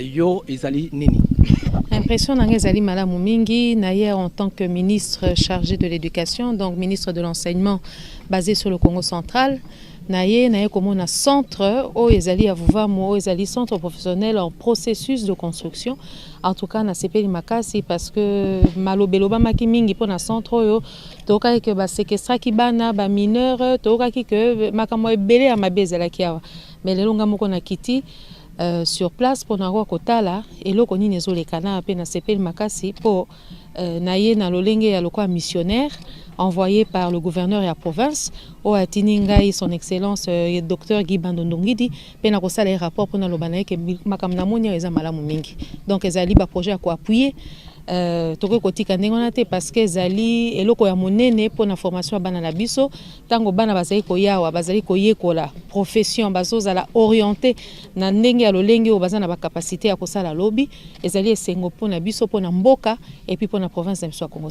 Yo ezali nini? Impression na ngai ezali malamu mingi. Naye en tant que ministre chargé de l'éducation, donc ministre de l'enseignement basé sur le Congo central. Naye komona centre oyo ezali ya Vuvamu, oyo ezali centre professionnel en processus de construction. En tout cas, nasepeli makasi parce que maloba elobamaki mingi mpona centre oyo. Toyokaki ke baséquestraki bana bamineur, toyokaki ke makambo ebele ya mabe ezalaki awa. Mais lelo nga moko nakiti sur place mpona koka kotala eloko nini ezoleka na mpe nasepeli makasi mpo naye na lolenge ya lokola missionnaire envoyé par le gouverneur ya province oyo atindi ngai, son excellence docteur Guy Bandu Ndungidi, mpe na kosala ye rapport mpona loba na ye ke makambo namoni ayo eza malamu mingi. Donc ezali baprojet ya koappuyer. Tokoki kotika ndenge wana te parce que ezali eloko ya monene mpona formation ya bana na biso. Ntango bana bazali koyawa, bazali koyekola profession, bazozala orienté na ndenge ya lolenge oyo baza na bacapacité ya kosala lobi. Ezali esengo mpona biso, mpona mboka et puis mpona province na biso ya Congo.